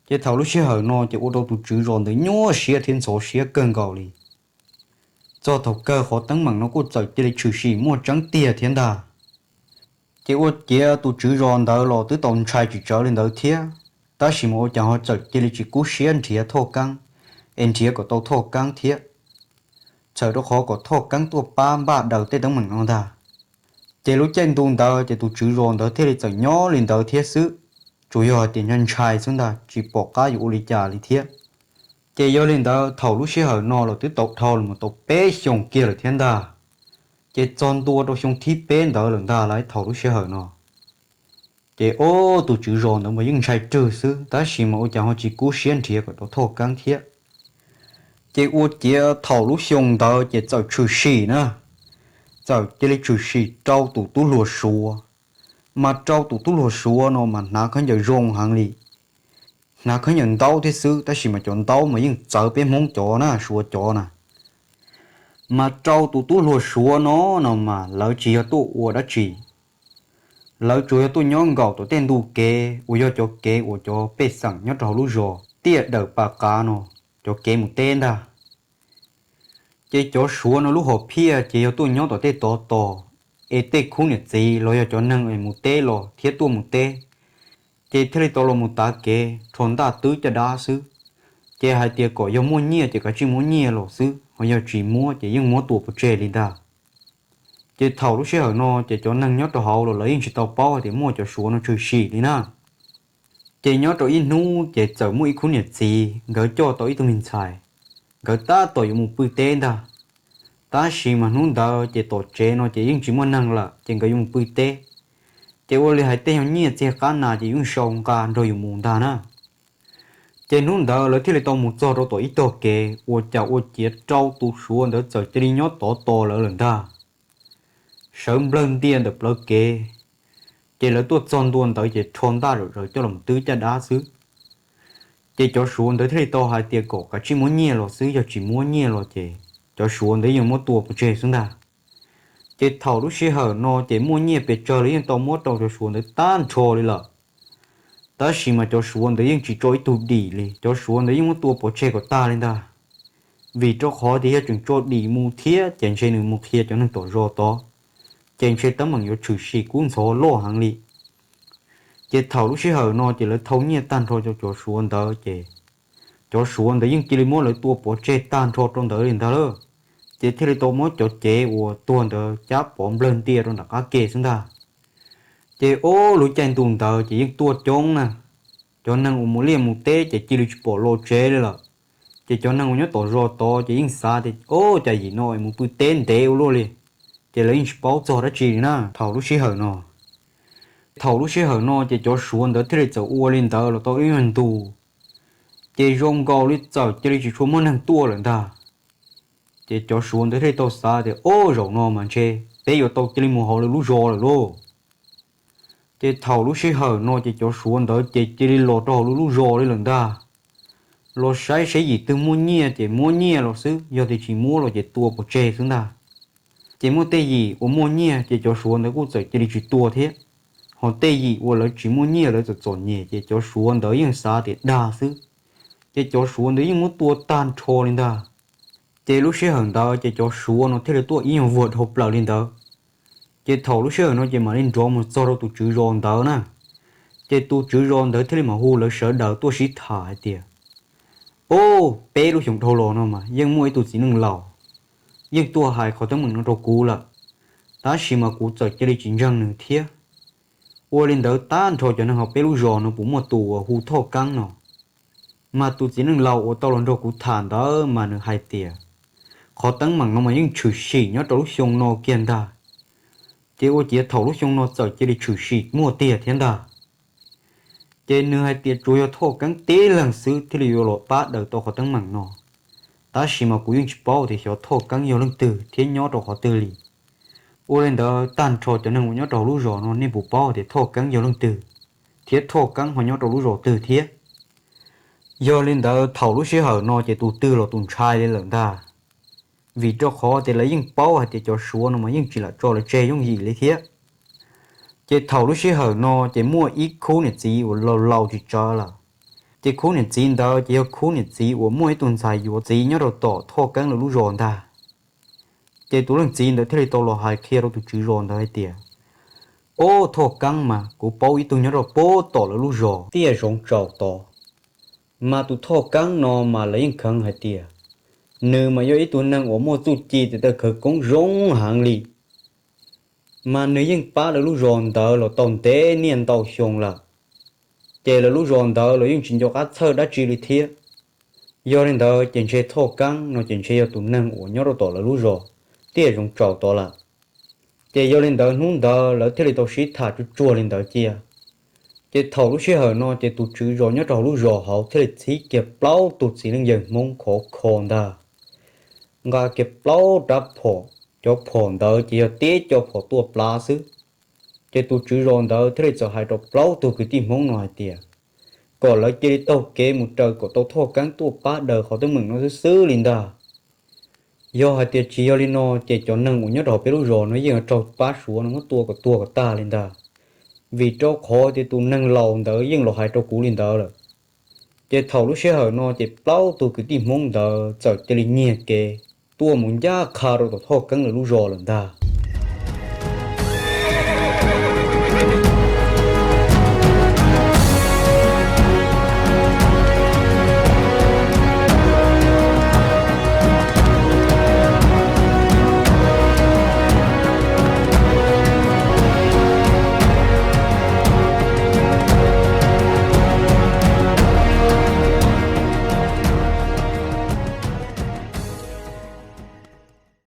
Ces thaum lub sij hawm no ces ua rau tus tswv zos ntawd nyuaj siab thiab ntxhov siab kawg nkaus li. Txog thaum kawg qhov teeb meem no kuj txawm cia li tshwm sim muaj tseeb tiag thiab ntag. Ces ua ciav tus tswv zos ntawd los twb tau ntshai tsis tsawg li ntawd thiab, tab sis mas ua cas ho txawm cia li tsis kub siab nrhiav Thoj Keeb, es nrhiav kom tau Thoj Keeb thiab, txhawm rau qhov kom Thoj Keeb tuaj pab npaj daws tej teeb meem no ntag. Ces lub caij ntu ntawd ces tus tswv zos ntawd thiaj li txawm nyob li ntawd thiab xwb, tsuas yog hais tias ntshai ntshai xwb ntag, tsis pom qab yuav ua li cas li thiab. Ces yog li ntawd thaum lub sij hawm no los twb tau dhau los tau peb xyoos kiag lawm thiab ntag. Ces txog ntua rau xyoo thib peb ntawd lawm ntag lauj, thaum lub sij hawm no ces ob tus tswv zos ntawd mas yeej ntshai rwg xwb, tab sis mas ua cas ho tsis kub siab nrhiav kom tau Thoj Keeb thiab. Ces ua ciav thaum lub xyoo ntawd ces txawm tshwm sim na, txawm cia li tshwm sim rau tus tub hluas Suav. Mas rau tus tub hluas Suav no mas hnav khaub ncaws zoo heev li, hnav khaub ncaws ntaub thiab xwb, tab sis mas cov ntaub mas yeej txawv peb Hmoob cov na, Suav cov na. Mas rau tus tub hluas Suav no no mas lawv tsis yog tuaj ua dab tsi, lawv tsuas yog tuaj nyob nkaum tom tej ntu kev uas yog cov kev uas cov pej xeem nyob rau hauv lub zos Tiaj Dawm Pas Qav no, cov kev mus teb ntag. Ces cov Suav no lub hom phiaj ces yog tuaj nyob tom tej tov tos, es tej khub niam txiv los yog cov neeg es mus teb los thiab tuaj mus teb, ces thiaj li tau los mus tav kev rho ntaj twb caj dab xwb. Ces hais tias kom yog muaj nyiaj ces kav tsij muab nyiaj los xwb, ho yog tsis muab ces yeej muab tua pov tseg li ntag. Ces thaum lub sij hawm no ces cov neeg nyob rau hauv los lawv yeej tsis tau paub hais tias muaj cov Suav no tshwm sim li na. Ces nyob rau ib hnub ces txawm muaj ib khub niam txiv nkawd coj tau ib tug me ntxhais, nkawd tab tom yuav mus pw teb ntag. Tab sis mas hnub ntawd ces tom tsev no ces yeej tsis muaj neeg lawm ces nkawd yuav mus pw teb. Ces ua li hais tej yog nyiaj txiag qab nas ces yeej sau nqa nrog yus mus ntag na. Ces hnub ntawd lawv thiaj li tau mus txog rau tom ib tog kev, ua cas ua ciav rau tus Suav ntawd txawm cia li nyob tov tos lawv lawm ntag. Sawv nplawg ntia ntawm plawv kev, ces lawv tuaj txog ntua ntawd ces rho ntaj zom zaws coj los twb caj dab xwb. Ces cov Suav ntawd thiaj li tau hais tias kom kav tsij muab nyiaj los xwb, yog tsis muab nyiaj los ces cov Suav ntawd yeej muab tua pov tseg xwb ntag. Ces thaum lub sij hawm no ces muaj nyiaj pes tsawg los yeej tau muab rau cov Suav ntawd tag nrho li lawm. Tab sis mas cov Suav ntawd yeej tsis tso ib tug dim li, cov Suav ntawd yeej muab tua pov tseg kom tag li ntag. Vim rau qhov tias yog tseem tso dim mus thiab ces ntshe nws mus qhia cov neeg tom zos tod, ces ntshe teeb meem yuav tshwm sim kub ntxhov loj heev li. Ces thaum lub sij hawm no ces lawv thau nyiaj tag nrho rau cov Suav ntawd ces cov Suav ntawd yeej cia li muab lawv tua pov tseg tag nrho rau ntawd li ntag lauj. Ces thiaj li tau muab cov cev uas tuag ntawd cab pov nplawg ntia rau nram qab ke xwb ntag. Ces ob lub caij ntu ntawd ces yeej tuaj coob na, cov neeg uas mus liaj mus teb ces cia li tsis pom los tsev li lawm. Ces cov neeg uas nyob tom zos tod ces yeej xav tias, o, cas yim no es mus pw teb ntev ua luaj li, ces lawv yeej tsis paub txog dab tsi li na thaum lub sij hawm no. Thaum lub sij hawm no ces cov Suav ntawd thiaj li txawm ua li ntawd los tau ib nyuag ntu, ces zoo nkaus li txawm cia li tsis tshua muaj neeg tuaj lawm ntag. Ces cov Suav ntawd thiaj li tau xav tias, o, zaum no mas ntshe peb yuav tau cia li mus hauv lawv lub zos lawm lauj. Ces thaum lub sij hawm no ces cov Suav ntawd ces cia li los rau hauv lub lub zos li lawm ntag. Los saib seb yim twg muaj nyiaj ces muab nyiaj los xwb, yog tias tsis muab los ces tua pov tseg xwb ntag. Ces muaj tej yim uas muaj nyiaj ces cov Suav ntawd kuj txawm cia li tsis tua thiab. Ho tej yim uas lawv tsis muaj nyiaj lawv txom txom nyem ces cov Suav ntawd yeej xav tias dag xwb, ces cov Suav ntawd yeej muab tua tag nrho li ntag. Ces lub sij hawm ntawd ces cov Suav no thiaj li tuaj ib nyuag vuag dhau plaws li ntawd. Ces thaum lub sij hawm no ces mam li nrov mus txog rau tus tswv zos ntawd na. Ces tus tswv zos ntawd thiaj li mam hu lawv sawv daws tuaj sib tham hais tias, o, peb lub xyoos dhau los no mas yeej muaj ib tug txiv neej laus yeej tuaj hais qhov teeb meem no rau kuv lawm, tab sis mas kuv txawm cia li tsis ntseeg nws thiab. Ua li ntawd tag nrho cov neeg hauv peb lub zos no puas muaj tus uas hu Thoj Keeb no? Mas tus txiv neej laus uas tau los nrog kuv tham ntawd mas nws hais tias qhov teeb meem no mas yeej tshwm sim nyob rau lub xyoo no kiag ntag. Ces ua ciav thaum lub xyoo no txawm cia li tshwm sim muaj tiag thiab ntag. Ces nws hais tias tsuas yog Thoj Keeb tib leeg xwb thiaj li yuav los pab daws tau qhov teeb meem no. Tab sis mas kuv yeej tsis paub tias xyov Thoj Keeb yog leej twg thiab nyob rau qhov twg li. Ua li ntawd tag nrho cov neeg uas nyob rau hauv lub zos no nej puas paub tias Thoj Keeb yog leej twg, thiab Thoj Keeb ho nyob rau lub zos twg thiab? Yog li ntawd thaum lub sij hawm no ces tus twg los tus ntshai li lawm ntag. Vim rau qhov tias lawv yeej paub hais tias cov Suav no mas yeej tsis lam tso lawv tseg yooj yim li thiab. Ces thaum lub sij hawm no ces muaj ib khub niam txiv uas laus laus tsis tsawg lawm. Ces khub niam txiv ntawd ces yog khub niam txiv uas muaj ib tug ntxhais yuav txiv nyob rau tom Thoj Keeb lawv lub zos ntag. Ces tus leej txiv ntawd thiaj li tau los hais qhia rau tus tswv zos ntawd hais tias, o, Thoj Keeb mas kuv paub ib tug nyob rau pem tom lawv lub zos Tiaj Zoov Tsaus tod. Mas tus Thoj Keeb no mas lawv yeej kheev hais tias nws mas yog ib tug neeg uas muaj txuj ci tes taw khawv koob zoo heev li. Mas nws yeej pab lawv lub zos ntawd los tau ntev niaj ntau xyoo lawm, ces lawv lub zos ntawd los yeej tsis nco qab txhawj dab tsi li thiab. Yog li ntawd ces ntshe Thoj Keeb no ces ntshe yog tus neeg uas nyob rau tom lawv lub zos Tiaj Zoov Tsaus tod lawm. Ces yog li ntawd hnub ntawd lawv thiaj li tau sib tham tsuag tsuag li ntawd cia. Ces thaum lub sij hawm no ces tus tswv zos nyob rau hauv lub zos hauv thiaj li txhib kiag plaub tug txiv neej yawg Hmoob khov kho ntag, nqa kiag plaub rab phom, cov phom ntawd ces yog tib co phom tuaj plav xwb. Ces tus tswv zos ntawd thiaj li txawm hais rau plaub tug kwv tij Hmoob no hais tias kom lawv cia li taug kev mus raws kom tau Thoj Keeb tuaj pab daws qhov teeb meem no xwb xwb li ntag. Yog hais tias tsis yog li no ces cov neeg uas nyob rau hauv peb lub zos no yeej yuav raug pab Suav no muab tua kom tuag kom tag li ntag, vim rau qhov tias tus neeg laus ntawd yeej los hais rau kuv li ntawd lawm. Ces thaum lub sij hawm no ces plaub tug kwv tij Hmoob ntawd txawm cia li nyiag kev tuaj mus ncaj qha rau tom Thoj Keeb lawv lub zos lawm ntag.